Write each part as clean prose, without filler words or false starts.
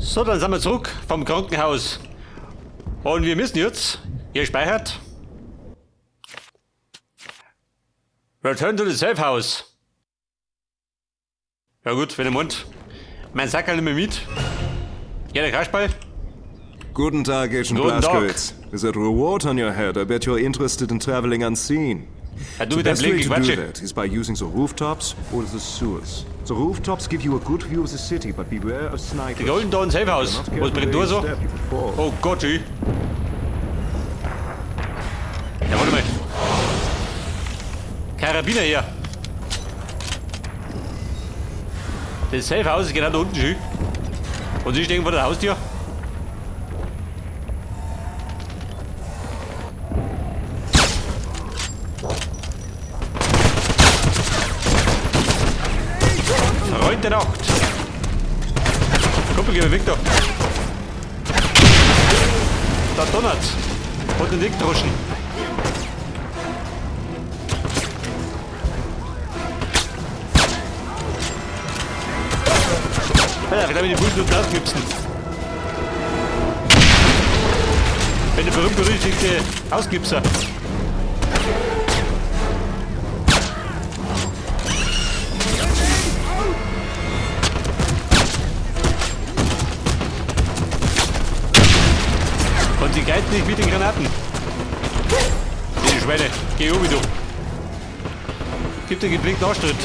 So, dann sind wir zurück vom Krankenhaus. Und wir müssen jetzt hier speichert. Return to the Safe House. Ja gut, wenn ihr meint. Mein Sackerl nicht mehr mit. Ja, der Kasperl. Guten Tag, Agent Guten Tag. Blazkowicz. There's a reward on your head. I bet you're interested in traveling unseen. Ja, du The mit deinem best way linken to do Quatsche. that is by using the rooftops or the sewers. The rooftops give you a good view of the city, but beware of snipers. Die Golden Dawn Safe House. If you're Was not brennt careful da where so? you step, you could fall. Oh Gott, schön. Ja, warte mal. Karabiner hier. Das Safe House ist genau da unten, schön. Und sie stehen vor der Haustür. Freund der Nacht. Kumpel, geh mal weg da. Da donnert's. Und den Dickdroschen. Alter, vielleicht die Bullen unten ausknipsen. Wenn der berühmt-berüchtigte Ausknipser. Und sie geizt nicht mit den Granaten. Die Schweine, geh um, du. Gib den gepflegten Arschtritt.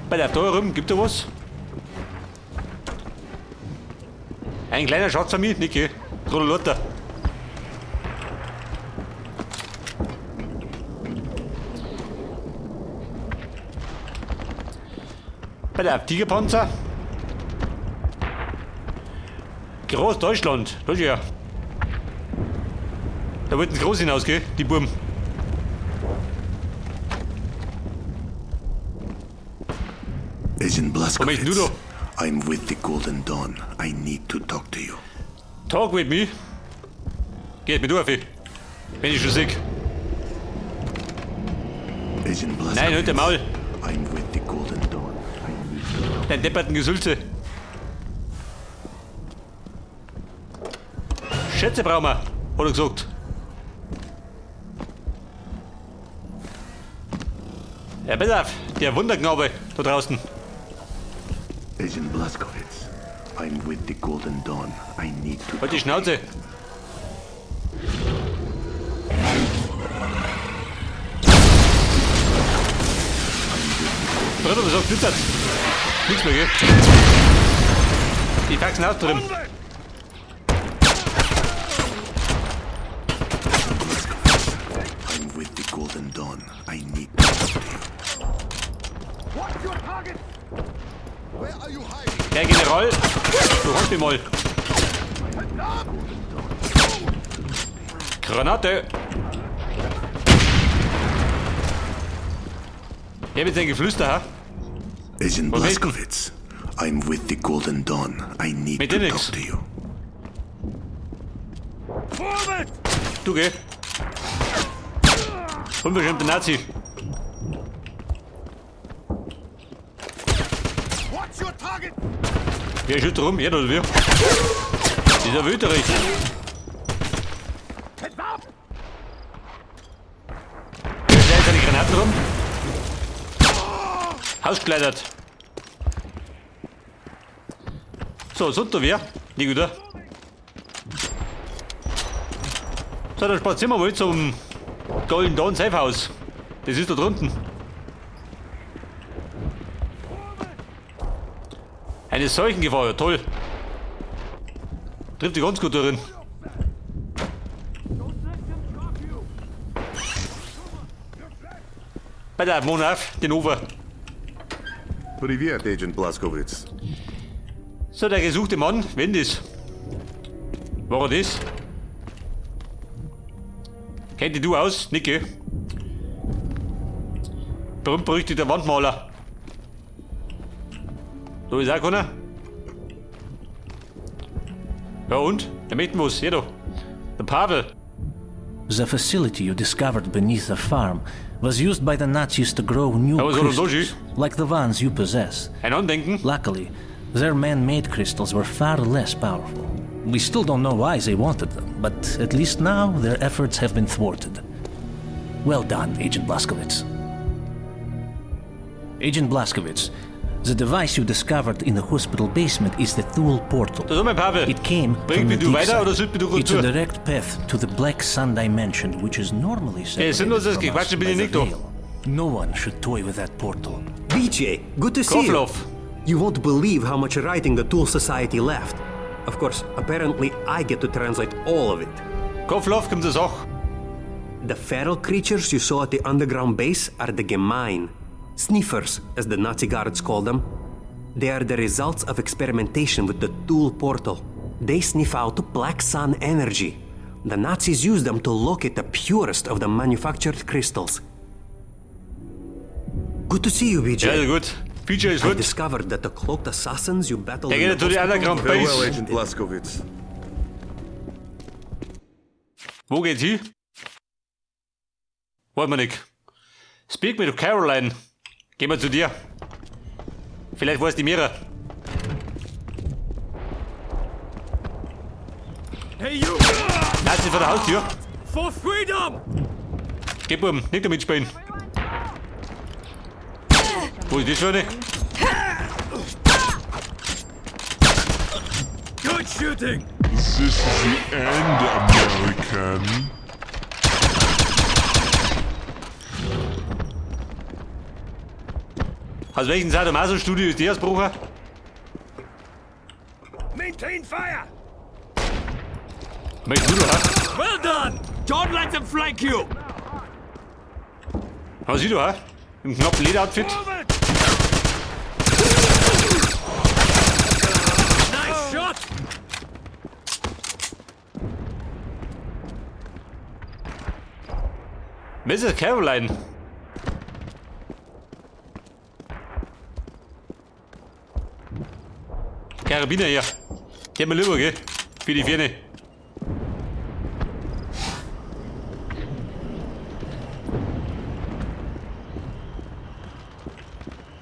Bei der da rum, gibt da was? Ein kleiner Schatz von mir, Niki. Trololota. Bei der Tigerpanzer. Großdeutschland, das ist ja. Da wollten sie groß hinausgehen, die Buben. Agent Moment, Blazkowicz, Nudo. I'm with the Golden Dawn. I need to talk to you. Talk with me. Geht mit auf, wenn ich schon sehe. Agent Blazkowicz. Nein, halt dein Maul. I'm with the Golden Dawn. I need to talk. Dein depperten Gesülze. Schätze brauchen wir, hat er gesagt. Ja, pass auf, der Wunderknabe da draußen. Agent Blazkowicz, I'm with the Golden Dawn. I need to Halt die talk. Schnauze. Bruder, was sagt das? Nichts mehr, gell? Die Faxen auch drin. Blazkowicz, I'm with the Golden Dawn. I need to talk to you. Herr General, du hast mich mal. Granate. Ich hab jetzt ein Geflüster, ha? Agent Was willst du? Blazkowicz, I'm with the Golden Dawn. I need Mit to dir talk nix. to you. Du geh. Unverschämter Nazi. Wer schüttet rum? Er oder wir? Dieser Wüterich. Wer schlägt seine Granaten rum? Hausgeschleudert. So, sind da wer? Nicht wieder. So, dann spazieren wir mal zum Golden Dawn Safe House. Das ist da drunten. Eine Seuchengefahr, ja toll. Trifft die ganz gut darin. Bei der Monaf, den Over. Привет, Agent Blazkowicz. So, der gesuchte Mann, wenn das? War er das? Kennt dich du aus, Nicke? Berühmt-berüchtigter Wandmaler. Da ist auch keiner. Ja und? Der möchte was, hier da. Der Pavel. The facility you discovered beneath the farm was used by the Nazis to grow new Ja, was hat er da crystals. schon? like the ones you possess. Ein Andenken. Luckily, their man made crystals were far less powerful. We still don't know why they wanted them, but at least now their efforts have been thwarted. Well done, Agent Blazkowicz. Agent Blazkowicz, the device you discovered in the hospital basement is the Thule portal. Da so, mein Pavel. It came Bring from mich the du deep weiter side. oder sollt mich du kurz It's a zu? direct path to the Black Sun dimension, which is normally separated sinnloses from us Gequatsche bin by ich the nicht da. veil. No one should toy with that portal. BJ, good to see you. Kovlov. You won't believe how much writing the Tool Society left. Of course, apparently I get to translate all of it. Kovlov kommt zur Sache. The feral creatures you saw at the underground base are the Gemein. Sniffers, as the Nazi guards call them. They are the results of experimentation with the Tool portal. They sniff out black sun energy. The Nazis use them to locate the purest of the manufactured crystals. Good to see you, BJ. Ja, also gut. Feature ist I gut. discovered that the cloaked assassins you battled Der in geht the to the hospital underground were base. Farewell, Agent Blazkowicz. Wo geht's hin? Wollen wir nicht. Speak mit Caroline. Gehen wir zu dir. Vielleicht weiß die Mira. Hey, you! Nazi vor der Haustür. For freedom! Geh, Buben, nicht damit spielen. Wo ist die Schöne? Good shooting! This is the end, American. Aus welchem Sadomaso-Studio ist der ausgebrochen? Maintain fire! Möchtest du da? ha? Well done! Don't let them flank you! Was siehst du, ha? Im knappen Lederoutfit. Move it! Nice shot! Mrs. Caroline. Karabiner hier. Geh mal lieber, gell? Für die Firne.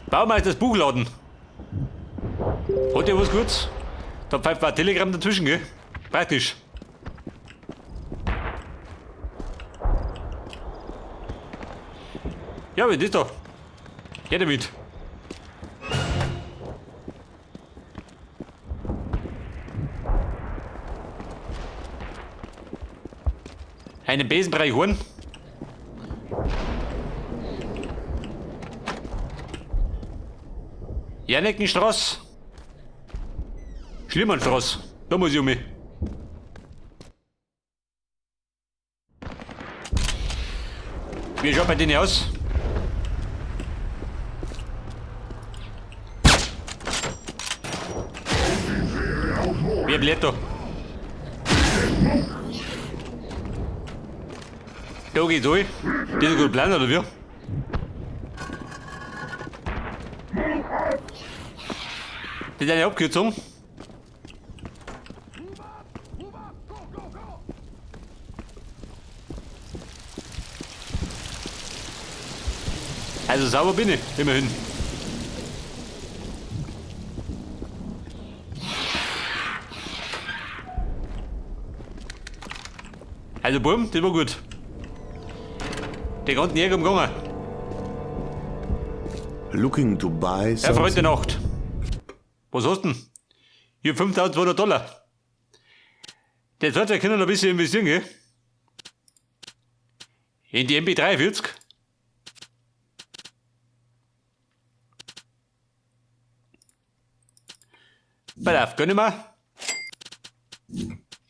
Baumeisters Buchladen. Hat ja was kurz? Da pfeift ein Telegramm dazwischen, gell? Praktisch. Ja, wie ist das da? Geh damit. Einen Besenbereich holen. Janeckenstraße. Schlimmernstraße. Da muss ich um mich. Wie schaut bei denen aus? Wer bläht da? Da geht's durch. Das ist ein guter Plan, oder wie? Das ist eine Abkürzung. Also sauber bin ich, immerhin. Also Bumm, das war gut. Den ganzen Jäger umgegangen. Looking to buy Ja, Freund der something? Nacht. Was hast du denn? Ich hab 5200 Dollar. Der sollte wir können noch ein bisschen investieren, gell? In die MP43. Pass auf, gönn ich mir.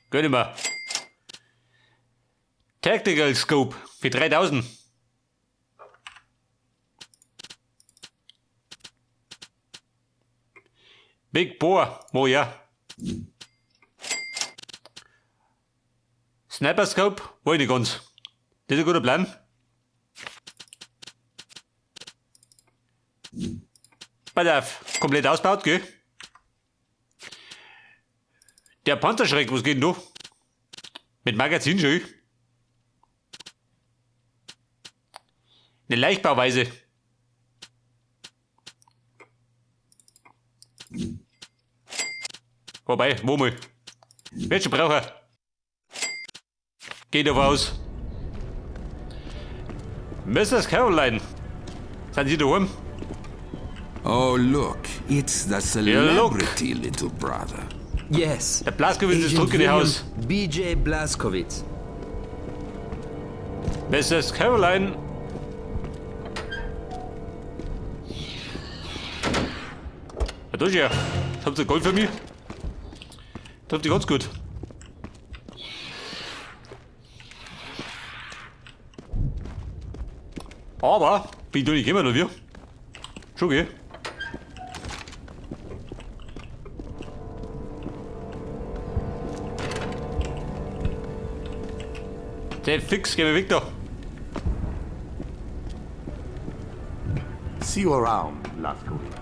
Gönn ich mir. Tactical Scope für 3000. Big Boar, wo ja. Sniper Scope, wo ich nicht ganz. Das ist ein guter Plan. Pass auf, komplett ausgebaut, gell? Der Panzerschreck, was geht denn da? Mit Magazin schon. Eine Leichtbauweise. Wobei, wo mal? Wird schon brauchen. Geht auf aus. Mrs. Caroline. Sind Sie daheim? Oh, look, it's the Yeah, look. celebrity little brother. Yes. Der Blazkowicz ist Agent zurück in die William Haus. BJ Blazkowicz. Mrs. Caroline. Ja, da ist er. Habt ihr Gold für mich? Trifft dich ganz gut. Aber bin ich doch nicht gekommen, oder wie? Schon, gell? Der fix, geh mir weg da. See you around, Blazkowicz.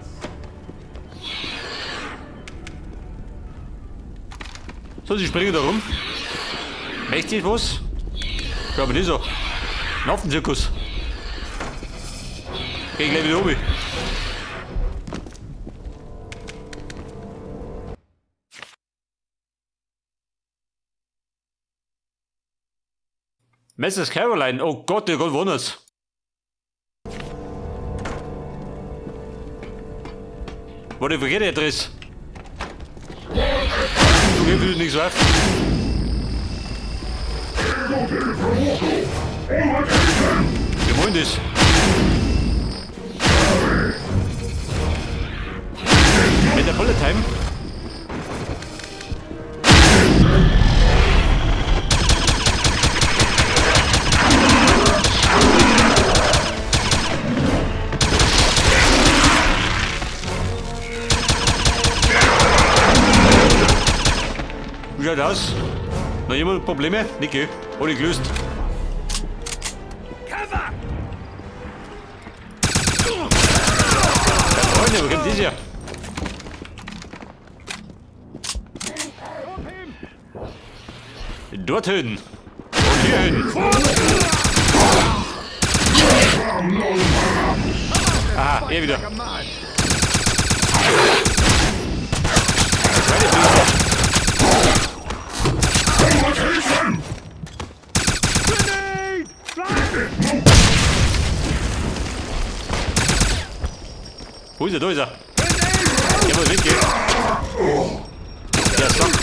So, sie springen da rum. Möchte ich was? Ja, aber nicht so. Ein Affenzirkus. Geh gleich wieder oben. Mrs. Caroline, oh Gott, der Gott wundert's. War die verkehrte Adresse? Okay, will nichts auf. Wir wollen das. Mit der Bullet Time. Wie schaut aus? Noch jemand Probleme? Niki, Alle gelöst. Cover! Ja, Freunde, wo kommt das her? Dorthin. Und hierhin. Aha, er wieder. Wo ist er? Da ist er. Der muss weggehen. Der Sack.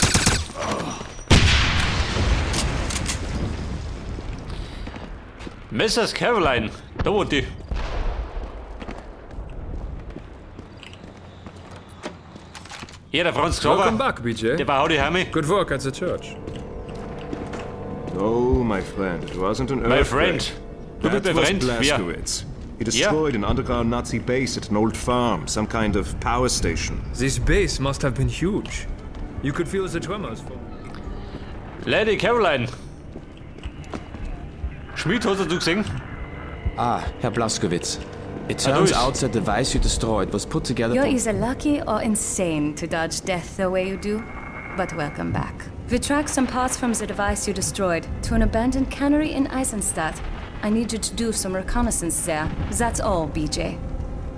Mrs. Caroline. Da wohnt die. Hier, der Franz Xaver. Welcome back, BJ. Der war die Heime. Good work at the church. No, my friend, it wasn't an My earthquake. friend. Du bist That mein was Freund. Wer? Blazkowicz. He destroyed an underground Nazi base at an old farm, some kind of power station. This base must have been huge. You could feel the tremors from. Lady Caroline. Schmidt, hast du gesehen? Ah, Herr Blazkowicz. It Ah, turns du out that the device you destroyed was put together You're either lucky or insane to dodge death the way you do, but welcome back. We tracked some parts from the device you destroyed to an abandoned cannery in Eisenstadt. I need you to do some reconnaissance there. That's all, BJ.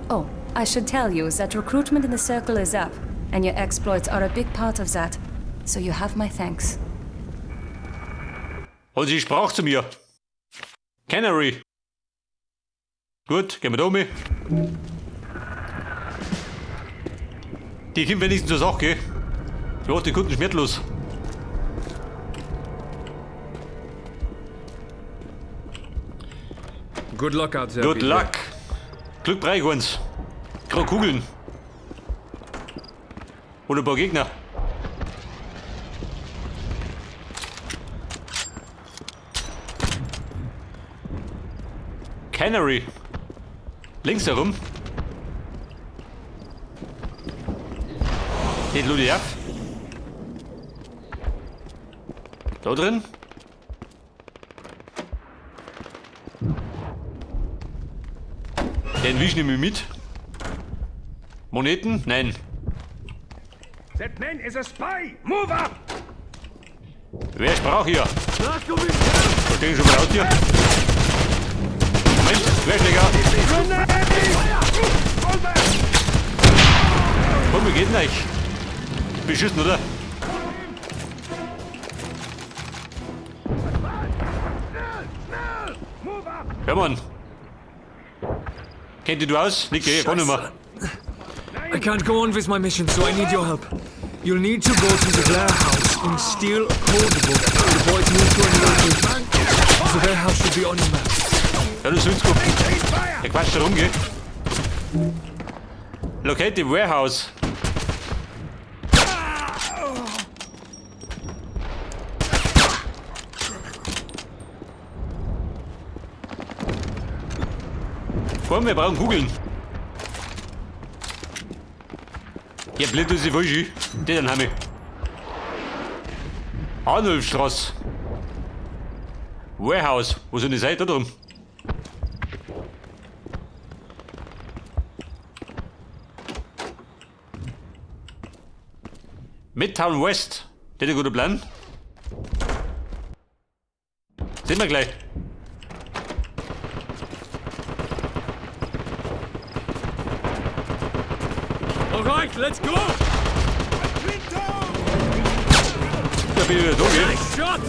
Oh, I should tell you that recruitment in the Circle is up, and your exploits are a big part of that. So you have my thanks. Und sie sprach zu mir. Canary. Gut, gehen wir da um. Die kommt wenigstens zur Sache, gell? Die macht die Kunden schmerzlos. Good luck out there. Good BJ. luck. Glück brauche ich uns. Gerade Kugeln. Und ein paar Gegner. Canary. Links herum. Den lud ich ab. Da drin. Den Wisch nehme ich mit. Moneten? Nein. That man is a spy! Move up! Wer sprach hier? Da stehen schon mal raus hier. Moment, Querschläger. Komm, wie geht denn euch? Beschissen, oder? Ja, Mann. Kennt ihr du aus? Nicht, kann nicht mehr. I can't go on with my mission, so I need your help. You'll need to go to the warehouse and steal a code book the boys moved to a new location. The warehouse should be on your map. Ja, du sollst gut. Der Quatsch da rum, gell? Locate the warehouse. Komm, wir brauchen Kugeln. Ja, blöd, das ist falsch. Den dann haben wir. Arnulfstraße. Warehouse. Wo soll die sein? Da drum. Midtown West. Das ist ein guter Plan. Sehen wir gleich. All right, let's go! Da bin ich wieder da, gell? Nice shot!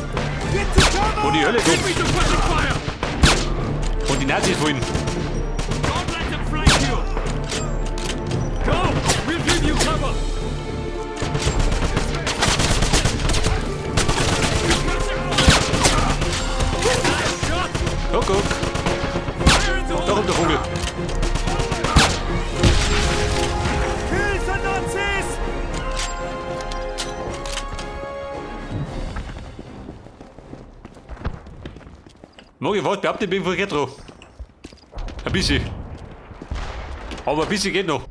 Wo die Hölle Give me kommt. some fucking fire! Und die Nazis wollen. Don't let them flank you! Go! We'll give you cover! Nice shot! Guck, guck. Fire in the Da hole! kommt der Vogel. Kill the Nazis! Mag ich was behaupten, ich bin von Retro. Ein bisschen. Aber ein bisschen geht noch.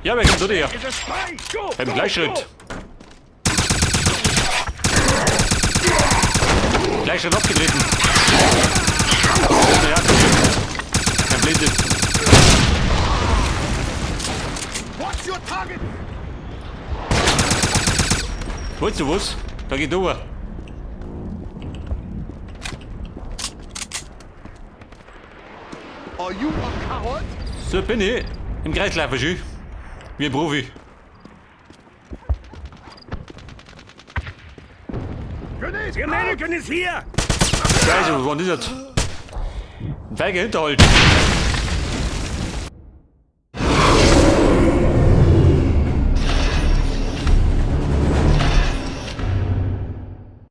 Ja, wer kommt da her? Is a spy! Go! Im go, Gleichschritt. go! Gleichschritt abgetreten. Ja, Kein Blinde. What's your target? Wolltest du was? Da geht over. Are you a coward? So bin ich. Im Kreislauf, schön. Wie ein Profi. Grenade! The American is here! Scheiße, was war denn das? Ein feiger Hinterhalt.